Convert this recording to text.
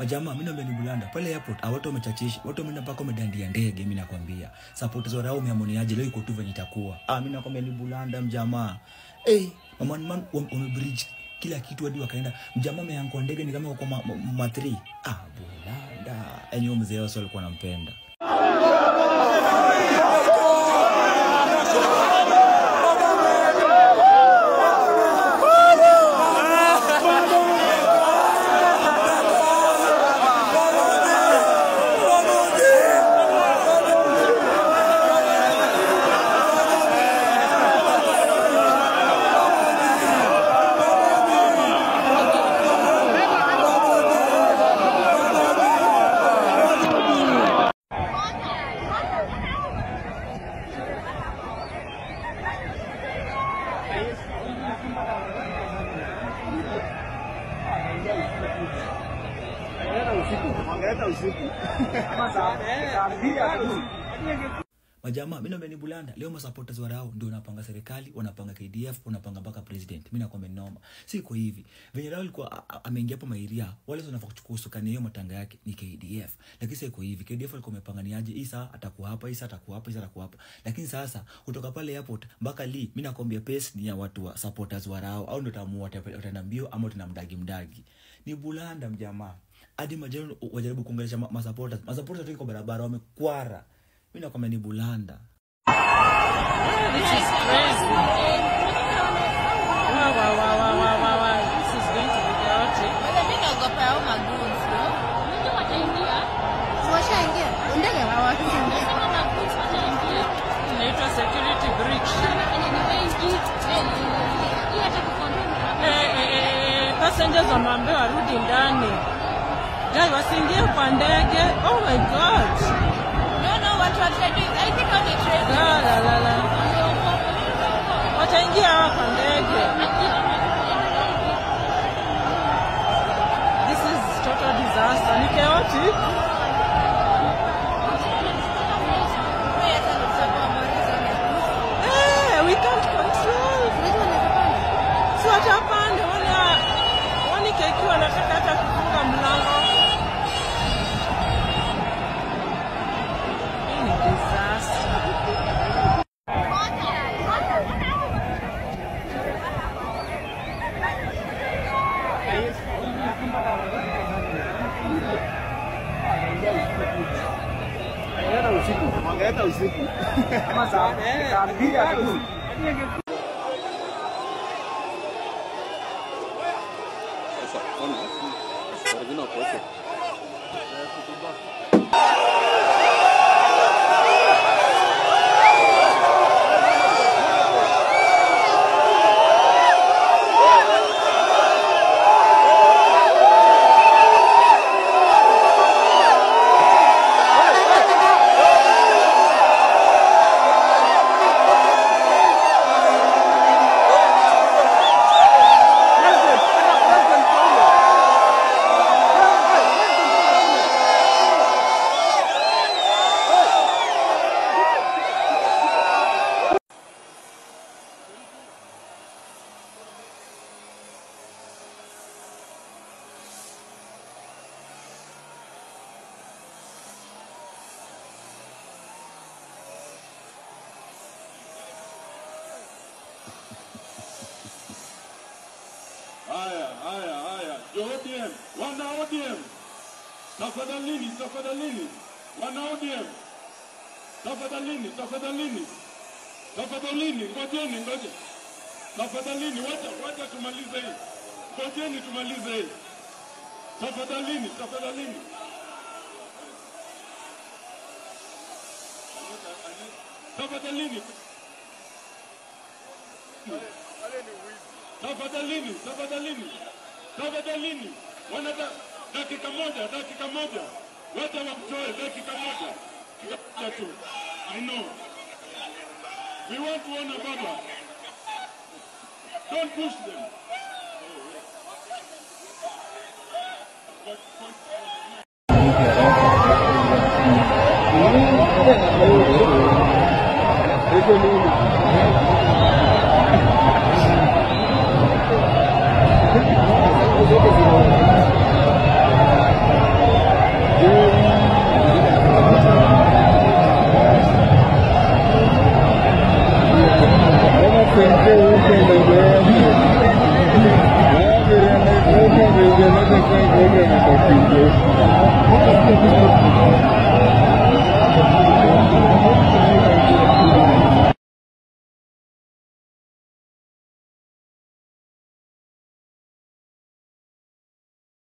Majamaa, mimi naambia ni bulanda. Pale airport, watu wamechachisha, watu wameenda mpaka wamedandia ndege, mimi nakwambia. Support za Rao umeamoniaje leo iko tu venye itakuwa. Mimi nakwambia ni bulanda mjamaa. Man wamebridge kila kitu hadi wakaenda. Mjamaa ameanguka ndege ni kama kwa ma 3. Bulanda. Enyewe mzee wao alikuwa anampenda. Majamaa, mimi naomba ni bulanda. Leo masupporters wa Rao ndio wanapanga serikali, wanapanga KDF, wanapanga mpaka president. Mimi nakwambia noma. Si kwa hivi. Venye Rao alikuwa ameingia hapo mairia, wale wanafaa kuchukua usukani hiyo matanga yake ni KDF. Lakini sasa iko hivi, KDF alikuwa amepanga ni aje, Isa atakuwa hapa, Isa atakuwa hapa, Isa atakuwa hapa. Lakini sasa kutoka pale airport mpaka Lee, mimi nakwambia pace ni ya watu wa supporters wa Rao au ndio taamua wataenda mbio ama tunamdagi mdagi. Ni bulanda mjamaa. Hadi majirani wajaribu kuongelesha masupporters. Masupporters wako barabara wamekwara. Mimi nakwambia ni bulanda. This is crazy. Wow, wow, wow, wow, wow, wow. This is going to be chaotic. Wala mimi naogopa hao magoons, no? Unajua wataingia? Washaingia. Ndege hawakuingia. Nasema magoons wataingia. Inaitwa security breach. Ni wengi. Hii hata kucontrol. Passengers wameambiwa warudi ndani. Guys, wasiingie kwa ndege. Oh my God. No, what are doing? I think on the train. La la la la. Wataingia hapa ndege. This is total disaster. Ni chaotic. We can't control. So watapanda wana keki wanataka hata kufunga mlango. Haya. ODM, wana ODM. Tafadhalini, tafadhalini. Wana ODM. Tafadhalini, tafadhalini. Tafadhalini, ngojeni, ngoje. Tafadhalini, wacha tumalize hii. Ngojeni tumalize hii. Tafadhalini, tafadhalini. Tafadhalini. Tafadhalini, tafadhalini. Tafadhalini. Wanataka dakika moja, dakika moja. Wacha wamtoe dakika moja. Dakika tu. I know. We want to honor Baba. Don't push them. Wengi wanataka kuingia huko.